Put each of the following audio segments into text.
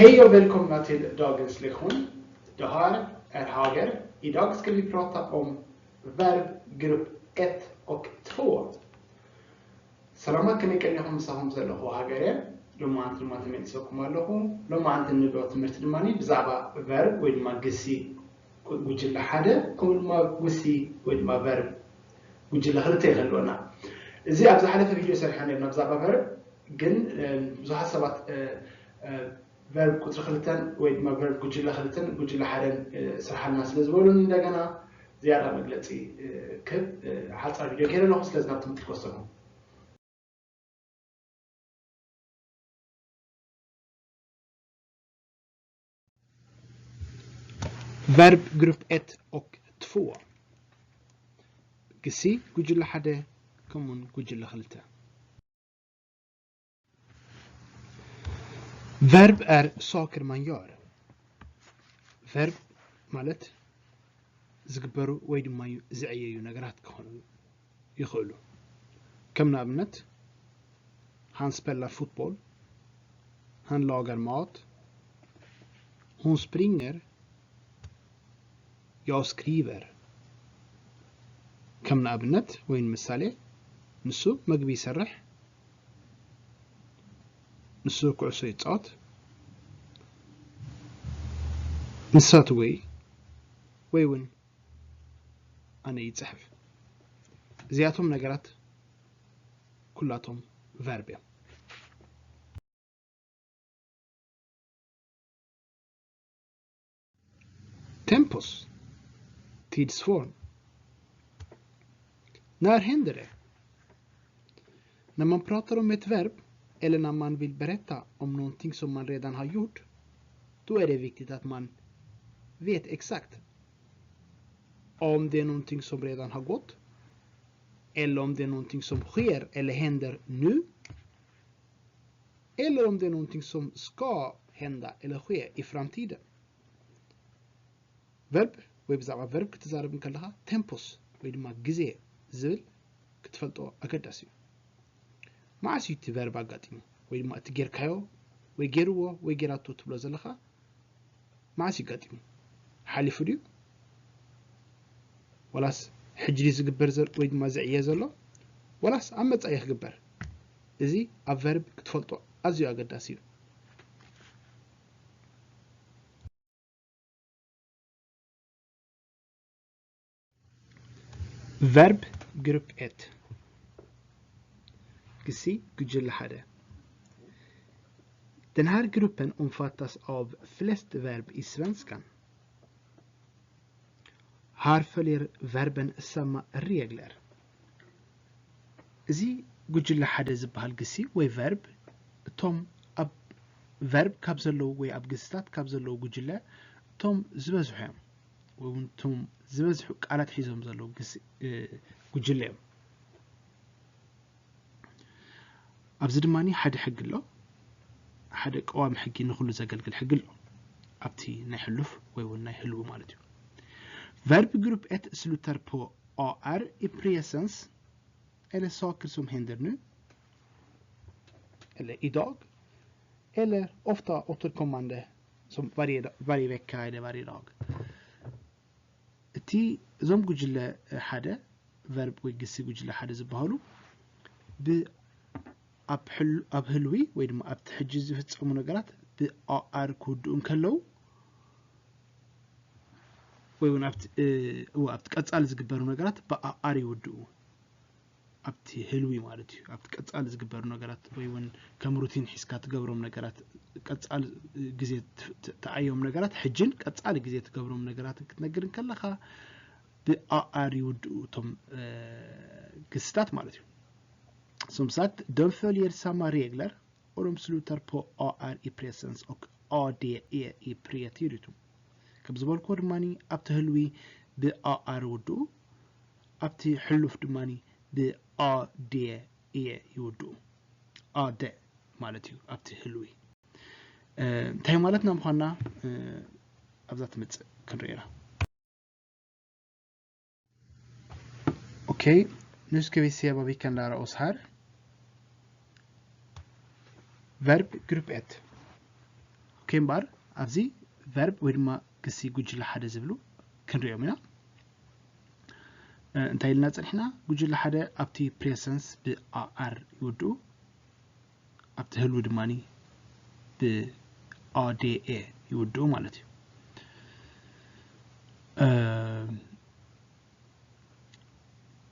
Hej och välkomna till dagens lektion. Det här är Hager. Idag ska vi prata om verb grupp ett och två. ሰላማት፣ ከመይ ቀኒኹም? ምሳኹም ዘለኹ ሃገር እየ። ሎማዓንቲ ድማ ተመሊሰኩም ኣለኹ። ሎማዓንቲ እንብሎ ትምህርቲ ድማ ብዛዕባ ቨርብ ወይ ድማ ግሲ ጉጅለ ሓደ ከምኡ ድማ ግሲ ወይ ድማ ቨርብ ጉጅለ ክልተ ይህልወና። እዚ ኣብ ዝሓለፈ ቪድዮ ሰሪሐ ነርና ብዛዕባ ቨርብ፣ ግን ብዙሓት ሰባት ቨርብ ቁፅሪ ክልተን ወይ ድማ ቨርብ ጉጅለ ክልተን ጉጅለ ሓደን ስርሓልና ስለ ዝበሉኒ እንደገና ዝያዳ መግለፂ ክብ ሓፃር ቪድዮ ገይረ ኣለኹ። ስለዚ ናብ ትምህርቲ ክወስደኩም። Verb grupp ett och två. ግሲ ጉጅለ ሓደ ከምኡን ጉጅለ ክልተ። Verb är saker man gör. Verb ማለት ዝግበሩ ወይ ድማ ዝዕየዩ ነገራት ክኾኑ ይኽእሉ። ከም ንኣብነት Han spelar fotboll. Han lagar mat. Hon springer. Jag skriver. ከም ንኣብነት ወይ ንምሳሌ፣ ንሱ መግቢ ይሰርሕ። ንሱ ኩዕሶ ይጻወት። ንሳ ትጎይ ወይ እውን ኣነ ይጽሕፍ። እዚኣቶም ነገራት ኩላቶም ቨርብ እዮም። Tempos፣ tidsform. När händer det? När man pratar om ett verb eller när man vill berätta om någonting som man redan har gjort, då är det viktigt att man vet exakt om det är någonting som redan har gått eller om det är någonting som sker eller händer nu eller om det är någonting som ska hända eller ske i framtiden. ቨርብ ወይ ብዛዕባ ቨርብ ክትዛረብ እንከለኻ ቴምፖስ ወይ ድማ ግዜ ዝብል ክትፈልጦ ኣገዳሲ እዩ። መዓስ እዩ እቲ ቨርብ ኣጋጢሙ ወይ ድማ እቲ ጌርካዮ ወይ ጌርዎ ወይ ጌራቶ ትብሎ ዘለኻ መዓስ እዩ ኣጋጢሙ? ሓሊፉ ድዩ? ወላስ ሕጂ ድዩ ዝግበር ዘሎ ወይ ድማ ዝዕየ ዘሎ? ወላስ ኣብ መጻኢ ክግበር? እዚ ኣብ ቨርብ ክትፈልጦ ኣዝዩ ኣገዳሲ እዩ። Verb grupp ett. Gsi gujilla hade. Den här gruppen omfattas av flest verb i svenskan. Här följer verben samma regler. እዚ ጉጅለ ሓደ ዝበሃል ግሲ ወይ ቨርብ እቶም ኣብ ቨርብ ካብ ዘለዉ ወይ ኣብ ግስታት ካብ ዘለዉ ጉጅለ እቶም ዝበዝሑ እዮም። ወይ እውን እቶም ዝበዝሑ ቃላት ሒዞም ዘለዉ ግስ-፣ እ፣ ጉጅለ እዮም። ኣብዚ ድማ ሓደ ሕጊ ኣሎ። ሓደ ቀዋሚ ሕጊ ንኹሉ ዘገልግል ሕጊ ኣሎ። ኣብቲ ናይ ሕሉፍ ወይ እውን ናይ ህልዊ ማለት እዩ። Verbgrupp ett slutar på A R i presens eller saker som händer nu eller idag eller ofta återkommande som varje, varje vecka eller varje dag. እቲ እዞም ጉጅለ ሓደ ቨርብ ወይ ግሲ ጉጅለ ሓደ ዝበሃሉ ብ-፣ ኣብ ሕል-፣ ኣብ ህልዊ ወይ ድማ ኣብቲ ሕጂ ዝፍጸሙ ነገራት ብ A R ክውድኡ እንከለዉ ወይ እውን ኣብቲ፣ እ፣ እወ፣ ኣብቲ ቀጻሊ ዝግበሩ ነገራት ብ A R ይውድኡ። ኣብቲ ህልዊ ማለት እዩ። ኣብቲ ቀጻሊ ዝግበሩ ነገራት ወይ እውን ከም ሩቲን ሒዝካ ትገብሮም ነገራት፣ ቀጻሊ ግዜ ት-፣ ት-፣ ትዓዮም ነገራት፣ ሕጅን ቀጻሊ ግዜ ትገብሮም ነገራትን ክትነግር እንከለኻ ብ A R ይውድኡ እቶም፣ እ፣ ግስታት ማለት እዩ። Som sagt, de följer samma regler och de slutar på A R i presens och A D E i pretérito. ከም ዝበልኩዎ ድማ ኣብቲ ህልዊ ብ A R ይውድኡ፣ ኣብቲ ሕሉፍ ድማ ብ A D E ይውድኡ። A D ማለት እዩ ኣብቲ ህልዊ። እ፣ እንታይ ማለትና ምዃንና፣ እ፣ ኣብዛ ትመጽእ ክንርኢ ኢና። Okej, nu ska vi se vad vi kan lära oss här. Verbgrupp ett. ከይምበኣር ኣብዚ ቨርብ ወይ ድማ ግሲ ጉጅለ ሓደ ዝብሉ ክንሪኦም ኢና። እንታይ ኢልና ጸኒሕና? ጉጅለ ሓደ ኣብቲ ፕሬሰንስ ብኣኣር ይውድኡ፣ ኣብቲ ህልዊ ድማ ብኣዴኤ ይውድኡ ማለት እዩ።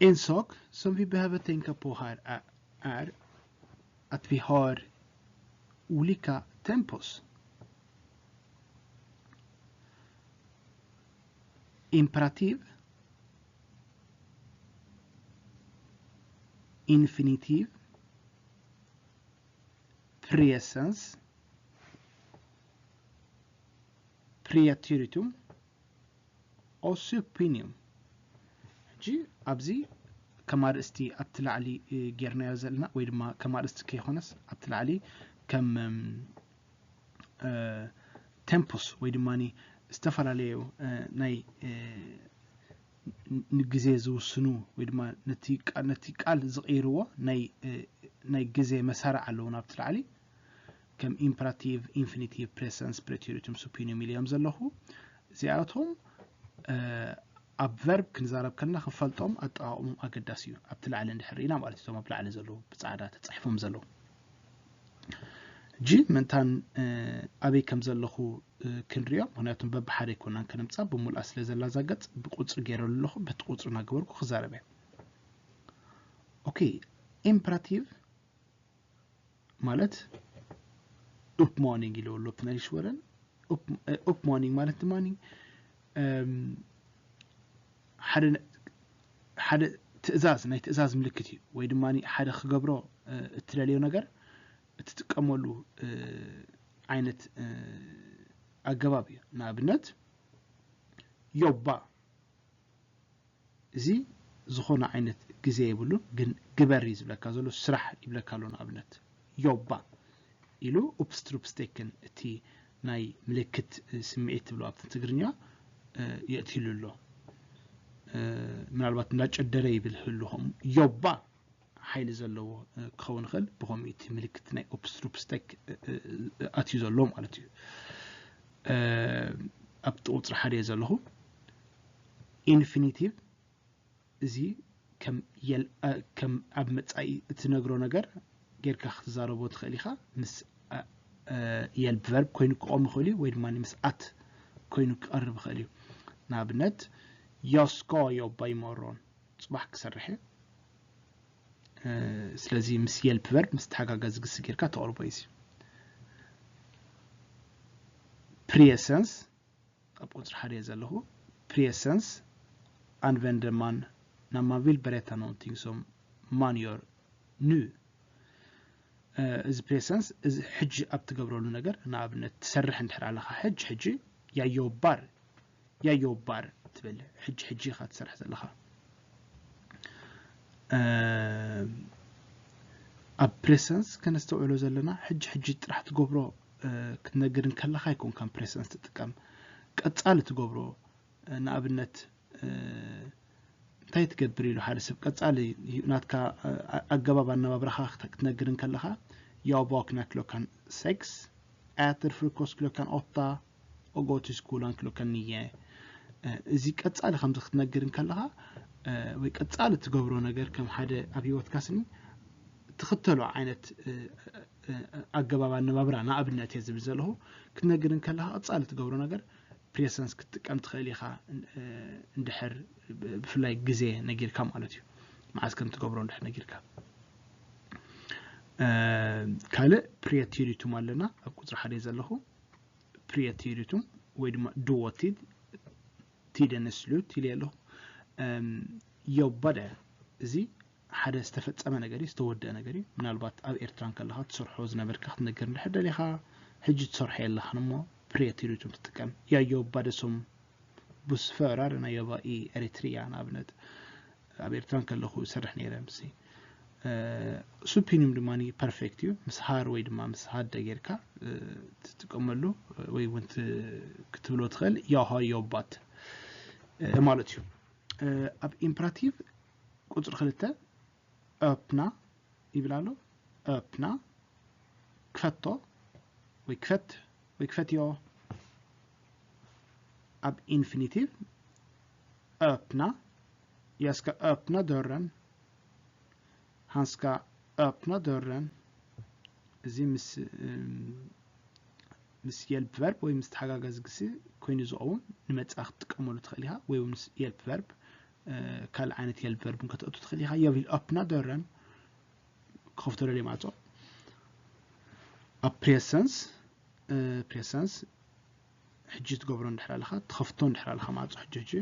En sak som vi behöver tänka på här är, är att vi har olika tempos. Imperativ, infinitiv, presens, preteritum och supinium. ሕጂ ኣብዚ ከም ኣርእስቲ ኣብቲ ላዕሊ ጌርናዮ ዘለና ወይ ድማ ከም ኣርእስቲ ከይኮነስ ኣብቲ ላዕሊ ከም ቴምፖስ ወይ ድማ ዝተፈላለዩ ናይ ንግዜ ዝውስኑ ወይ ድማ ነቲ ቃል ዝቕይርዎ ናይ ግዜ መሳርዕ ኣለዉ ናብቲ ላዕሊ ከም ኢምፐራቲቭ፣ ኢንፊኒቲቭ፣ ፕሬሰንስ፣ ፕሬቴሪቱም፣ ሱፒኒዩም ኢለ እዮም ዘለኹ። እዚኣቶም ኣብ ቨርብ ክንዛረብ ከለና ክንፈልጦም ኣጠቓቕሞም ኣገዳሲ እዩ። ኣብቲ ላዕሊ እንድሕር ርኢና ማለት እቶም ኣብ ላዕሊ ዘለዉ ብፃዕዳ ተፃሒፎም ዘለዉ ሕጂ ምእንታን ኣበይ ከም ዘለኹ ክንሪኦ፣ ምክንያቱም በብሓደ ኣይኮናን ከነምፃ ብሙልኣ ስለ ዘላ እዛ ገፅ ብቁፅሪ ገይረሉ ኣለኹ። በቲ ቁፅሪ እናገበርኩ ክዛረብ እየ። ኦኬ፣ ኢምፐራቲቭ ማለት ኡፕማኒንግ ኢለዎ ኣሎ ፕናሊሽ ወረን። ኡፕማኒንግ ማለት ድማ ሓደ ትእዛዝ፣ ናይ ትእዛዝ ምልክት እዩ። ወይ ድማ ሓደ ክገብሮ እትደልዮ ነገር እትጥቀመሉ ዓይነት ኣገባብ እዩ። ንኣብነት ዮባ፣ እዚ ዝኾነ ዓይነት ግዜ የብሉን፣ ግን ግበር እዩ ዝብለካ ዘሎ፣ ስራሕ ይብለካ ኣሎ። ንኣብነት ዮባ ኢሉ ኡፕስትሩፕስቴክን እቲ ናይ ምልክት ስምዒት ትብሎ ኣብቲ ትግርኛ የእትይሉ ኣሎ። ምናልባት እንዳጨደረ ይብል ህሉ ከምኡ ዮባ ሓይሊ ዘለዎ ክኸውን ይኽእል። ብኸምኡ እቲ ምልክት ናይ ኡፕስትሩፕስቴክ ኣትዩ ዘሎ ማለት እዩ። ኣብቲ ቁፅሪ ሓደ እየ ዘለኹ። ኢንፊኒቲቭ እዚ ከም ኣብ መፃኢ እትነግሮ ነገር ጌርካ ክትዛረቦ ትኽእል ኢኻ። ምስ የልብ ቨርብ ኮይኑ ክቆም ይኽእል እዩ ወይ ድማ ምስ ኣት ኮይኑ ክቐርብ ይኽእል እዩ። ንኣብነት jag ska jobba imorgon፣ ፅባሕ ክሰርሕ እየ። ስለዚ ምስ የልብ ቨርብ ምስ ተሓጋጋዚ ግሲ ጌርካ ተቕርቦ እዩ። ፕሪየሰንስ ኣብ ቁፅሪ ሓደ እየ ዘለኹ። Presens använder man när man vill berätta någonting som man gör nu. እዚ ፕሬሰንስ እዚ ሕጂ ኣብ ትገብረሉ ነገር፣ ንኣብነት ትሰርሕ እንድሕር ኣለኻ፣ ሕጂ ሕጂ ያዮባር ያዮባር ትብል፣ ሕጂ ሕጂ ኢኻ ትሰርሕ ዘለኻ። ኣብ ፕሬሰንስ ከነስተውዕሎ ዘለና ሕጂ ሕጂ ጥራሕ ትገብሮ ክትነግር እንከለኻ ኣይኮንካን ፕሬሰንስ ትጥቀም፣ ቀጻሊ ትገብሮ። ንኣብነት እንታይ ትገብር ኢሉ ሓደ ሰብ ቀጻሊ ናትካ ኣገባብ ኣነባብራኻ ክትነግር እንከለኻ፣ jag vaknar klockan sex, äter frukost klockan åtta och går till skolan klockan nio። እዚ ቀጻሊ ከምዚ ክትነግር እንከለኻ ወይ ቀጻሊ ትገብሮ ነገር ከም ሓደ ኣብ ህይወትካ ስኒ ትኽተሎ ዓይነት ኣገባብ ኣነባብራ ንኣብነት እየ ዝብል ዘለኹ ክትነግር እንከለኻ ቀጻሊ ትገብሮ ነገር ፕሬሰንስ ክትጥቀም ትኽእል ኢኻ። እንድሕር ብፍላይ ግዜ ነጊርካ ማለት እዩ፣ መዓስ ከም ትገብሮ እንድሕር ነጊርካ። ካልእ ፕሪየቲሪቱም ኣለና ኣብ ቁፅሪ ሓደ ዘለኹ። ፕሪየቲሪቱም ወይ ድማ ድዎቲድ ቲደንስሉት ኢለ ኣለኹ። ዮባደ እዚ ሓደ ዝተፈጸመ ነገር እዩ፣ ዝተወደአ ነገር እዩ። ምናልባት ኣብ ኤርትራ እንከለኻ ትሰርሖ ዝነበርካ ክትነግር እንድሕር ደሊኻ፣ ሕጂ ትሰርሖ የለኽን እሞ ፕሬቲሪቱም ትጥቀም። ያዮ ባደሶም ቡስፈራ ደና ዮባ ኢ ኤሪትሪያ ንኣብነት ኣብ ኤርትራ እንከለኹ ይሰርሕ ነይረ። ምስ ሱፒኒም ድማ ፐርፌክት እዩ። ምስ ሃር ወይ ድማ ምስ ሃደ ጌርካ ትጥቀመሉ ወይ እውን ክትብሎ ትኽእል። ያሃ ዮባት ማለት እዩ። ኣብ ኢምፕራቲቭ ቁፅሪ ክልተ ኦፕና ይብል ኣሎ። ኦፕና ክፈቶ ወይ ክፈት ወይ ክፈትዮ። ኣብ ኢንፊኒቲቭ öppna. Jag ska öppna dörren. Han ska öppna dörren. እዚ ምስ ምስ hjälpverb ወይ ምስ ተሓጋጋዚ ግሲ ኮይኑ ዝኸውን ንመጻ ክትጥቀመሉ ትኽእል ኢኻ፣ ወይ ምስ hjälpverb ካልእ ዓይነት hjälpverb ከተእቱ ትኽእል ኢኻ። Jag vill öppna dörren. ክኸፍቶ ደልየ ማዕጾ። ኣብ presens presens ሕጂ ትገብሮ እንድሕር ኣለኻ፣ ትኸፍቶ እንድሕር ኣለኻ ማዕጾ ሕጂ ሕጂ።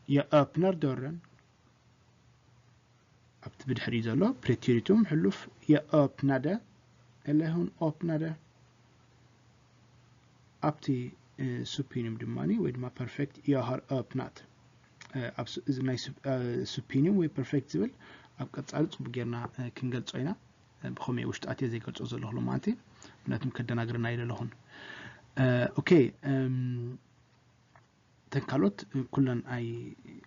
Jag öppnar dörren። ኣብቲ ብድሕሪ ዘሎ ፕሬቴሪቱም ሕሉፍ። Jag öppnade eller hon öppnade። ኣብቲ supinum ድማ ወይ ድማ perfekt jag har öppnat። እዚ ናይ supinum ወይ perfekt ዝብል ኣብ ቀጻሊ ጽቡቅ ጌርና ክንገልጾ ኢና። ብኸመይ ውሽጣት እየ ዘይገልጾ ዘለኹ ማለት እዩ። ምክንያቱም ከደናግርና ይደለኹን። ኦኬ። ተን ካልኦት ኩለን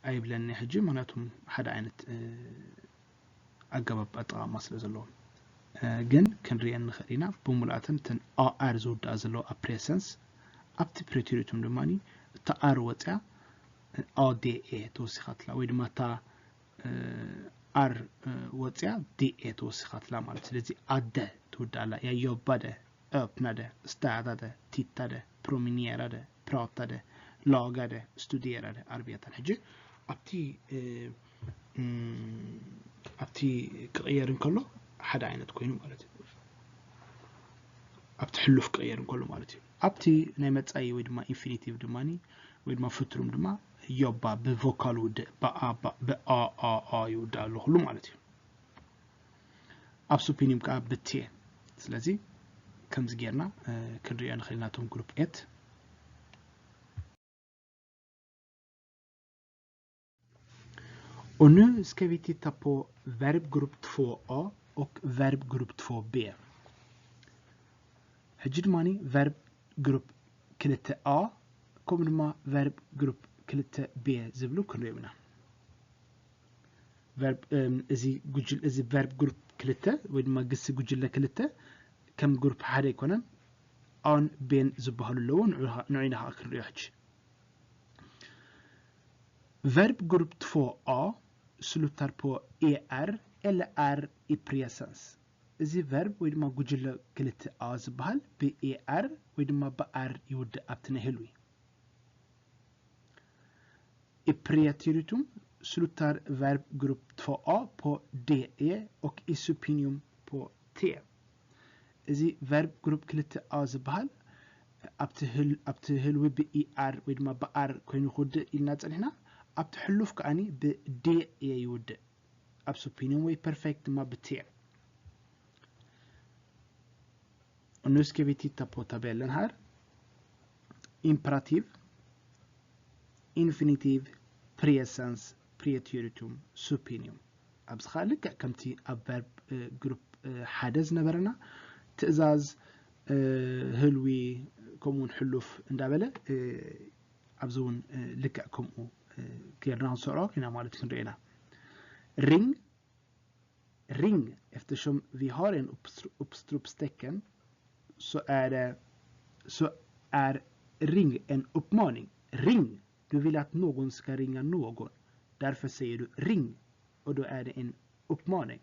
ኣይብለኒ ሕጂ፣ ምክንያቱም ሓደ ዓይነት ኣገባብ ኣጠቓቕማ ስለ ዘለዎም። ግን ክንሪአን ንኽእል ኢና። ብምሉኣተን ተን ኣኣር ዝውድኣ ዘለዋ ኣብ presens፣ ኣብቲ ፕሬቴሪቱም ድማ እታ ኣር ወፅያ ኣዴኤ ተወሲኻትላ፣ ወይ ድማ እታ ኣር ወፅያ ዲኤ ተወሲኻትላ ማለት። ስለዚ ኣደ ትውድኣላ እያ። ዮባደ፣ öppnade፣ stadade፣ tittade፣ promenerade፣ pratade፣ lagade፣ studerade ኣርብያታን። ሕጂ ኣብቲ ኣብቲ ክቕየር እንከሎ ሓደ ዓይነት ኮይኑ ማለት እዩ። ኣብቲ ሕሉፍ ክቕየር እንከሎ ማለት እዩ። ኣብቲ ናይ መጻኢ ወይ ድማ ኢንፊኒቲቭ ድማ ወይ ድማ ፍትሩም ድማ ዮባ ብቮካል ውድእ ብኣኣኣ ይውድእ ኣሎ ኩሉ ማለት እዩ። ኣብ supinum ከዓ ብቴ። ስለዚ ከምዚ ጌርና ክንሪኦ ንኽእል ኢና እቶም ግሩፕ ኤት። Och nu ska vi titta på verbgrupp två A och verbgrupp två B. ሕጂ ድማ ቨርብ ግሩፕ ክልተ A ከምኡ ድማ ቨርብ ግሩፕ ክልተ B ዝብሉ ክንሪኦም ኢና። እዚ እዚ ቨርብ ግሩፕ ክልተ ወይ ድማ ግሲ ጉጅለ ክልተ ከም ግሩፕ ሓደ ኣይኮነን። ኣን ቤን ዝበሃሉ ኣለዉ። ንዑ ኢና ከዓ ክንሪኦ ሕጂ። Verbgrupp två A slutar på er eller är i presens. እዚ ቨርብ ወይ ድማ ጉጅለ ክልተ A ዝበሃል ብ er ወይ ድማ ብ are ይውድእ ኣብቲ ናይ ህልዊ። I preteritum slutar verbgrupp två A på de och i supinum på te. እዚ ቨርብ ግሩፕ ክልተ A ዝበሃል ኣብቲ ህልዊ ብ er ወይ ድማ ብ are ኮይኑ ክውድእ ኢልና ጸኒሕና። ኣብቲ ሕሉፍ ከኣኒ ብ de ይውድእ። ኣብ supinum ወይ perfekt ድማ ብ te። Nu ska vi titta på tabellen här. Imperativ, infinitiv, presens, preteritum, supinum። ኣብዚ ኸዓ ልክዕ ከምቲ ኣብ ቨርብ ግሩፕ ሓደ ዝነበረና ትእዛዝ፣ ህልዊ፣ ከምኡውን ሕሉፍ እንዳበለ ኣብዚ እውን ልክዕ ከምኡ ጌርና ክንሰርዖ ኢና ማለት ክንሪኦ ኢና። Ring, ring, eftersom vi har en uppstropstecken så är det, så är ring en uppmaning. Ring, du vill att någon ska ringa någon. Därför säger du ring och då är det en uppmaning.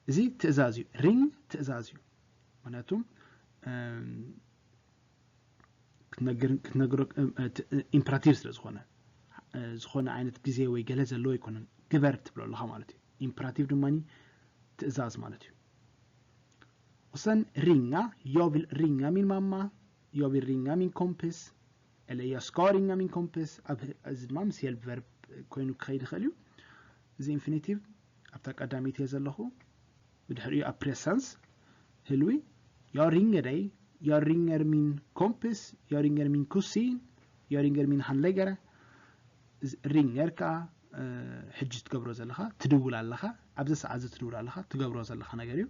እዚ ትእዛዝ እዩ። Ring ትእዛዝ እዩ። ምክንያቱም ክትነግሮ ኢምፕራቲቭ ስለ ዝኾነ ዝኾነ ዓይነት ግዜ ወይ ገለ ዘለዎ ኣይኮነን። ግበር ትብሎ ኣለኻ ማለት እዩ። ኢምፕራቲቭ ድማ ትእዛዝ ማለት እዩ። Och sen ringa, jag vill ringa min mamma, jag vill ringa min kompis, eller jag ska ringa min kompis. እዚ ድማ ምስ help verb ኮይኑ ክኸይድ ይኽእል እዩ። እዚ ኢንፊኒቲቭ ኣብታ ቀዳመይቲ እየ ዘለኹ። ብድሕሪኡ ኣብ presens ህልዊ jag ringer dig, jag ringer min kompis, jag ringer min kusin, jag ringer min handläggare. Ringer ከዓ ሕጂ ትገብሮ ዘለኻ ትድውል ኣለኻ፣ ኣብዚ ሰዓት እዚ ትድውል ኣለኻ፣ ትገብሮ ዘለኻ ነገር እዩ።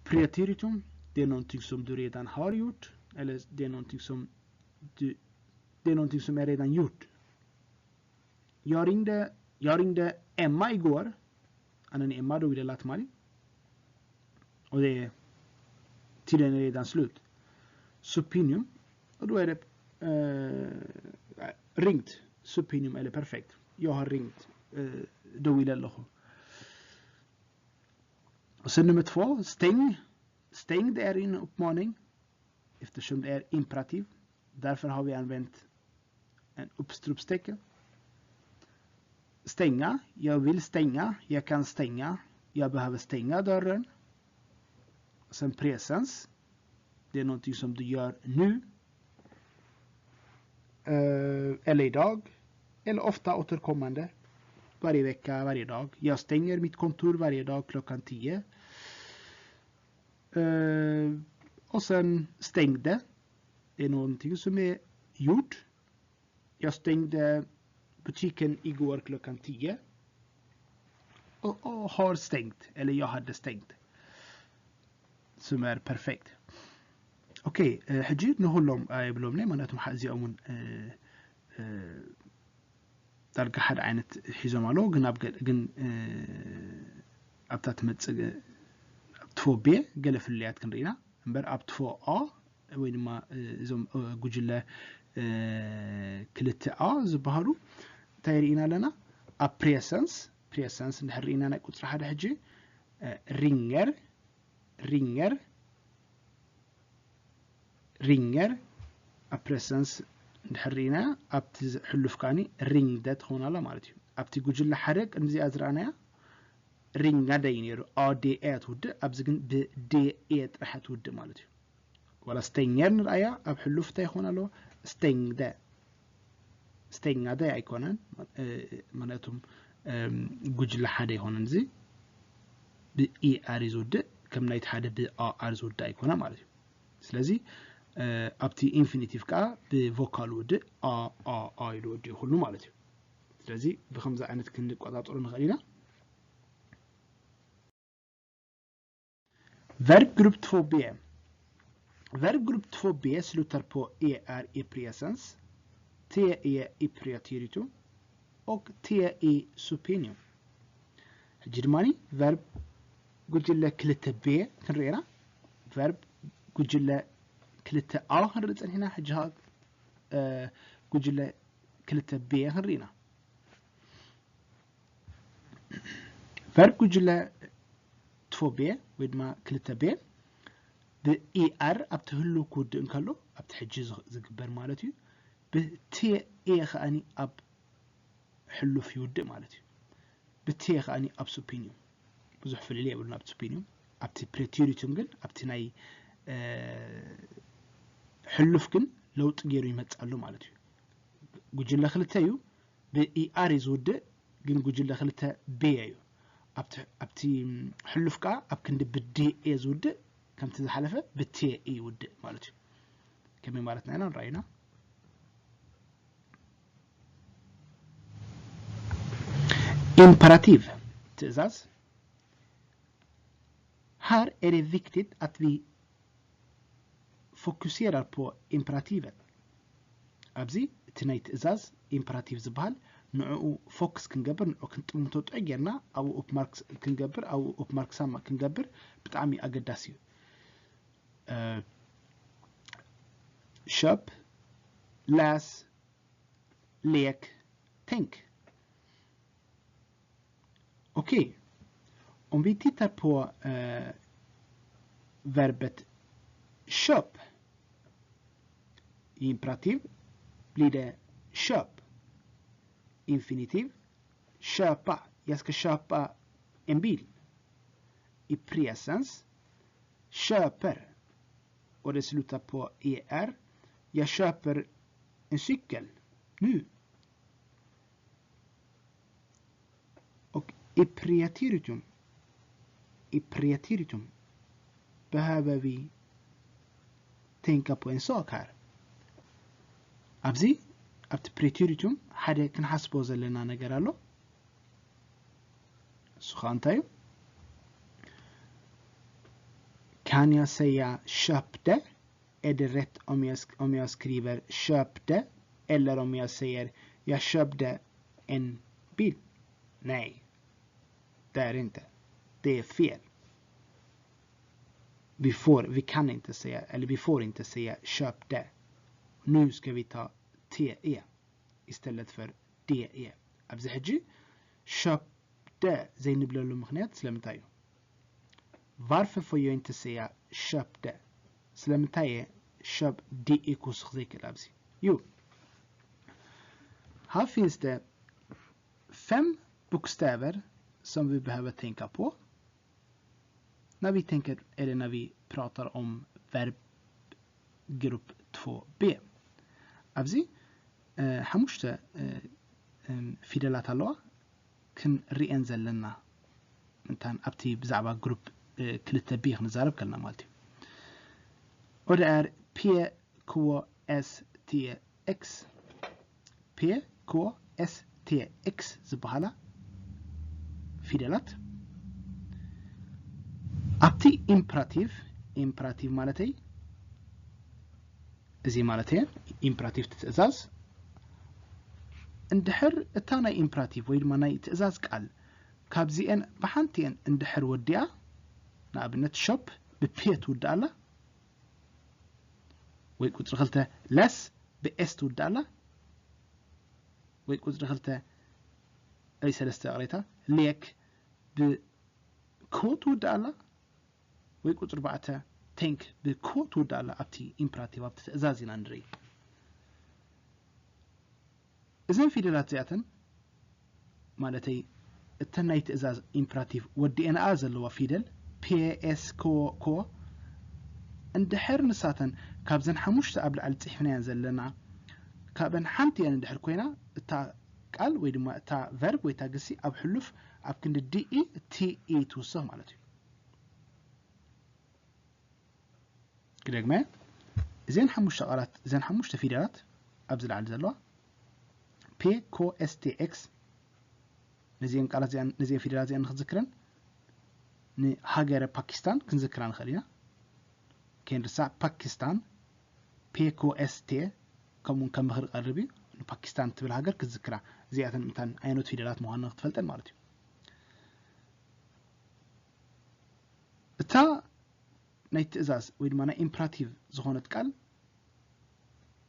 Preteritum, det är någonting som du redan har gjort eller det är någonting som du, det är någonting som är redan gjort. Jag ringde, jag ringde Emma igår. ኣነ ንኤማ ደዊለላ ትማሊ። Och det, tiden är redan slut. Supinium, och då är det eh, ringt Supinium eller perfekt. Jag har ringt, eh, ደዊለ ኣለኹ። Och sen nummer två, stäng. Stäng, det är en uppmaning eftersom det är imperativ. Därför har vi använt en uppstropstecken. Stänga, jag vill stänga, jag kan stänga, jag behöver stänga dörren. Sen presens, det är någonting som du gör nu. Eh, eller idag, eller ofta återkommande. Varje vecka, varje dag. Jag stänger mitt kontor varje dag klockan tio. Eh, och sen stängde. Det är någonting som är gjort. Jag stängde butiken igår klockan tio. Och, och har stängt, eller jag hade stängt. Som är perfekt. Okej, eh, ሕጂ ንኹሎም ኣይብሎም ናይ ማለትም እዚኦም እውን እ፣ እ፣ ዳርጋ ሓደ ዓይነት ሒዞም ኣለዉ፣ ግን ኣብ ገ- ግን እ፣ ኣብታ ትመጽእ እ፣ ኣብ ትፎ ቤ ገለ ፍልልያት ክንርኢና እምበር ኣብ ትፎ ኣ ወይ ድማ እ፣ እዞም እ፣ ጉጅለ እ፣ ክልተ ኣ ዝበሃሉ እንታይ ርኢና ኣለና? ኣብ ፕሬሰንስ ፕሬሰንስ እንድሕር ርኢና ናይ ቁፅሪ ሓደ ሕጂ እ፣ ሪንገር ሪንገር ሪንገር ኣብ ፕሬሰንስ እንድሕር ርኢና ኣብቲ ዝ- ሕሉፍ ከዓኒ ሪንግደ ትኸውን ኣላ ማለት እዩ። ኣብቲ ጉጅለ ሓደ ቅድሚ እዚኣ ዝረኣናያ ሪንጋደ እዩ ነይሩ። ኣ ዴ ኤ ትውድእ፣ ኣብዚ ግን ብዴ ኤ ጥራሕ ትውድእ ማለት እዩ። ዋላ ስተኛር ንርኣያ ኣብ ሕሉፍ እንታይ ይኸውን ኣለዎ? ስተኝደ ስተኛደ ኣይኮነን፣ እ፣ ምክንያቱም እም፣ ጉጅለ ሓደ ኣይኮነን። እዚ ብኢ ኣር እዩ ዝውድእ፣ ከም ናይቲ ሓደ ብኣ ኣር ዝውድእ ኣይኮነ ማለት እዩ። ስለዚ እ፣ ኣብቲ ኢንፊኒቲቭ ከዓ ብቮካል ውድእ ኣ ኣ ኣ ኢሉ ወዲኡ ኩሉ ማለት እዩ። ስለዚ ብከምዚ ዓይነት ክንቆፃፀሮ ንኽእል ኢና። Verbgrupp två B. Verbgrupp två B slutar på er i presens, te är i preteritum och te i supinium. ሕጂ ድማ ቨርብ ጉጅለ ክልተ ቤ ክንርኢ ኢና። ቨርብ ጉጅለ ክልተ ኣ ክንርኢ ፀኒሕና፣ ሕጂ ከዓ እ፣ ጉጅለ ክልተ ቤ ክንርኢ ኢና። ቨርብ ጉጅለ ትፎ ቤ ወይ ድማ ክልተ ቤ ብኢ ኣር ኣብቲ ህሉው ክውድእ እንከሎ ኣብቲ ሕጂ ዝግ- ዝግበር ማለት እዩ። ብቴ ኤ ከኣኒ ኣብ ሕሉፍ ይውድእ ማለት እዩ። ብቴ ከኣኒ ኣብ ሱፒኒዩም ብዙሕ ፍልልይ የብሉን። ኣብ ሱፒኒዩም ኣብቲ ፕሬቲሪቱም ግን ኣብቲ ናይ እ፣ ሕሉፍ ግን ለውጢ ገይሩ ይመፅእ ኣሎ ማለት እዩ። ጉጅለ ክልተ እዩ ብኢ ኣር እዩ ዝውድእ፣ ግን ጉጅለ ክልተ ቤ እዩ። ኣብቲ ኣብቲ ሕሉፍ ከዓ ኣብ ክንዲ ብዲ ኤ ዝውድእ ከምቲ ዝሓለፈ ብቴ ኤ ይውድእ ማለት እዩ። ከመይ ማለትና ኢና ንረኣዩና። Imperativ ትእዛዝ። Här är det viktigt att vi fokuserar på imperativen. ኣብዚ እቲ ናይ ትእዛዝ ኢምፐራቲቭ ዝበሃል ንዕኡ ፎክስ ክንገብር ንዕኡ ክንጥምቶ ጥዑይ ጌርና ኣብኡ ኡፕማርክ ክንገብር ኣብኡ ኡፕማርክ ሳማ ክንገብር ብጣዕሚ ኣገዳሲ እዩ። Köp, läs, lek, tänk. Okej, om vi tittar på eh, verbet köp. I imperativ blir det köp. Infinitiv, köpa. Jag ska köpa en bil. I presens, köper. Och det slutar på er. Jag köper en cykel nu. Och i preteritum, i preteritum behöver vi tänka på en sak här. ኣብዚ ኣብቲ ፕሬቲሪቱም ሓደ ክንሓስቦ ዘለና ነገር ኣሎ። እሱ ከዓ እንታይ እዩ? Kan jag säga köpte? Är det rätt om jag, sk- om jag skriver köpte? Eller om jag säger jag köpte en bil? Nej, det är det inte. Det är fel. before, vi kan inte säga, eller before inte säga köpte. Nu ska vi ta T E istället för D E. ኣብዚ ሕጂ köpte ዘይንብለሉ ምኽንያት ስለምንታይ እዩ? Varför får jag inte säga köpte? ስለምንታይ እየ köp D E ክውስኽ ዘይክእል ኣብዚ? Jo, här finns det fem bokstäver som vi behöver tänka på när vi tänker eller när vi pratar om verb grupp två B. ኣብዚ ሓሙሽተ ፊደላት ኣለዋ፣ ክንሪኤን ዘለና እንታን ኣብቲ ብዛዕባ ግሩፕ ክልተ ቢ ክንዛረብ ከለና ማለት እዩ። Och det är P K S T X፣ P K S T X ዝበሃላ ፊደላት ኣብቲ ኢምፕራቲቭ፣ ኢምፕራቲቭ ማለተይ እዚ ማለት እየ፣ ኢምፕራቲቭ ትእዛዝ እንድሕር እታ ናይ ኢምፕራቲቭ ወይ ድማ ናይ ትእዛዝ ቃል ካብዚኤን ብሓንቲኤን እንድሕር ወዲኣ፣ ንኣብነት ሸፕ ብፔ ትውድእ ኣላ ወይ ቁፅሪ ክልተ ለስ ብኤስ ትውድእ ኣላ ወይ ቁፅሪ ክልተ ወይ ሰለስተ ቅሬታ ሌክ ብኮ ትውድእ ኣላ ወይ ቁፅሪ ኣርባዕተ ቴንክ ብኮ ትውድእ ኣላ ኣብቲ ኢምፕራቲቭ ኣብቲ ትእዛዝ ኢና ንርኢ። እዘን ፊደላት እዚኣተን ማለተይ እተን ናይ ትእዛዝ ኢምፕራቲቭ ወዲኤንኣ ዘለዋ ፊደል ፒ ኤስ ኮ ኮ እንድሕር ንሳተን ካብዘን ሓሙሽተ ኣብ ላዕሊ ፅሒፍናየን ዘለና ካብን ሓንቲ እየን እንድሕር ኮይና እታ ቃል ወይ ድማ እታ ቨርብ ወይ እታ ግሲ ኣብ ሕሉፍ ኣብ ክንዲ ዲኢ ቲኢ ትውስኽ ማለት እዩ። ክደግመ እዘን ሓሙሽተ ቃላት እዘን ሓሙሽተ ፊደላት ኣብዚ ላዕሊ ዘለዋ ፔ ኮ ኤስ ቲ ኤክስ ነዚአን ቃላት እዚአን ነዚአን ፊደላት እዚአን ንክንዝክረን ንሃገረ ፓኪስታን ክንዝክራ ንኽእል ኢና። ከይንርሳዕ ፓኪስታን ፔ ኮ ኤስ ቲ ከምኡ ከም ምኽሪ ቀርብ እዩ። ንፓኪስታን እትብል ሃገር ክትዝክራ እዚኣተን እንታን ዓይነት ፊደላት ምዃነን ክትፈልጠን ማለት እዩ። እታ ናይ ትእዛዝ ወይ ድማ ናይ ኢምፕራቲቭ ዝኾነት ቃል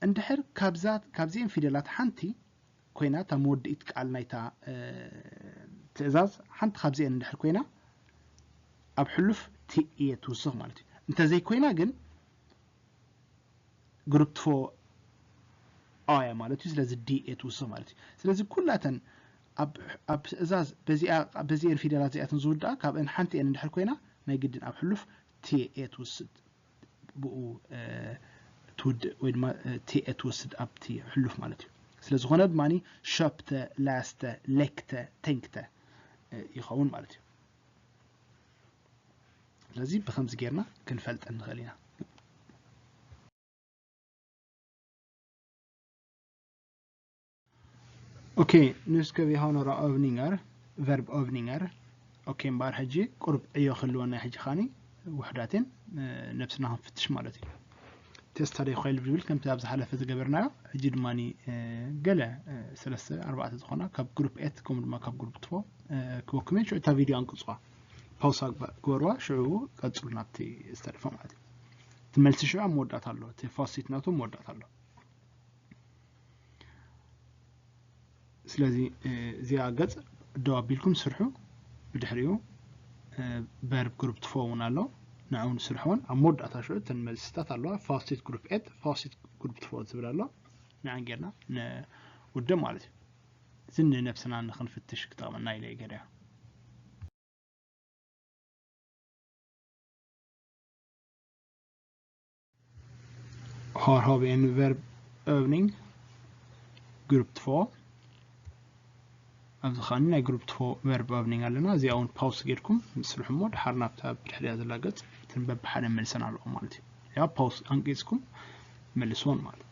እንድሕር ካብዛ ካብዚአን ፊደላት ሓንቲ ኮይና እታ መወድኢት ቃል ናይታ ትእዛዝ ሓንቲ ካብዚአን እንድሕር ኮይና ኣብ ሕሉፍ ቲ እየ ትውስኽ ማለት እዩ። እንተዘይኮይና ግን ግሩፕ ፎ ኣያ ማለት እዩ። ስለዚ ዲ እየ ትውስኽ ማለት እዩ። ስለዚ ኩላተን ኣብ ትእዛዝ በዚአን ፊደላት እዚኣተን ዝውድኣ ካብአን ሓንቲ እየን እንድሕር ኮይና ናይ ግድን ኣብ ሕሉፍ ቲ እየ ትውስድ ብኡ ትውድእ ወይ ድማ ቲ እየ ትወስድ ኣብቲ ሕሉፍ ማለት እዩ። ስለዝኾነ ድማ ሸፕተ፣ ላስተ፣ ሌክተ፣ ቴንክተ ይኸውን ማለት እዩ። ስለዚ ብኸምዚ ጌርና ክንፈልጠን ንኽእል ኢና። ኦኬ፣ nu ska vi ha några övningar, verbövningar. ኦኬ፣ እምበኣር ሕጂ ቁሩብ ዕዮ ክህልወና ሕጂ ኻኒ ውሕዳትን ነብስና ክንፍትሽ ማለት እዩ። ቴስታ ዶ ይኸይል ዝብል ከምቲ ኣብ ዝሓለፈ ዝገበርናዮ ሕጂ ድማ ገለ ሰለስተ ኣርባዕተ ዝኾና ካብ ግሩፕ ኤት ከምኡ ድማ ካብ ግሩፕ ፎ ክበኩም እየ። ሽዑ እታ ቪድዮ ኣንቅፅዋ፣ ፓውሳ ግበርዋ፣ ሽዑ ቀፅሉ ናብቲ ዝተረፈ ማለት እዩ። እቲ መልሲ ሽዑ ኣብ መወዳእታ ኣሎ፣ እቲ ፋሲት ናቱ መወዳእታ ኣሎ። ስለዚ እዚኣ ገፅ ደው ኣቢልኩም ስርሑ። ብድሕሪኡ ቨርብ ግሩፕ ፎ እውን ኣሎ፣ ንዕኡ ንስርሖን ኣብ መወዳእታ ሽዑ እተን መልስታት ኣለዋ። ፋሲት ግሩፕ ኤት ፋሲት ግሩፕ ፎ ዝብል ኣሎ፣ ንዕን ጌርና ንውድእ ማለት እዩ። እዚ ንነብስና ንክንፍትሽ ክጠቕመና ኢለ እየ ገለ። Här har vi en verbövning, grupp två. ኣብዚ ኸዓኒ ናይ ግሩፕ ፎ ቨርብ ኦቭኒንግ ኣለና። እዚኣ እውን ፓውስ ጌርኩም ስርሑ እሞ ድሓር ናብታ ብድሕሪያ ዘላ ገፅ እትን በብሓደ መልሰን ኣለኹም ማለት እዩ። ያ ፓውስ ኣንቂፅኩም መልስዎን ማለት እዩ።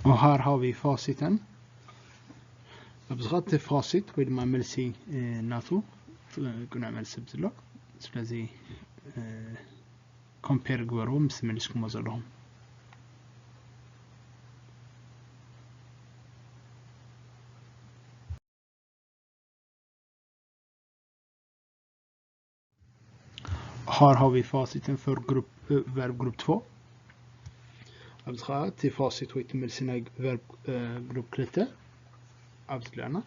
Och här har vi faciten. ኣብዚ ኸዓ እቲ ፋሲት ወይ ድማ መልሲ ናቱ ቅኑዕ መልሲ ብዝሎ። ስለዚ ኮምፔር ግበርዎ ምስ መሊስኩሞ ዘለኹም። Här har vi faciten för grupp, eh, verb grupp två. ኣብዚ ከዓ እቲ ፋሲት ወይ እቲ መልሲ ናይ ቨርብ ግሩፕ ክልተ ኣብዚ ኣለና።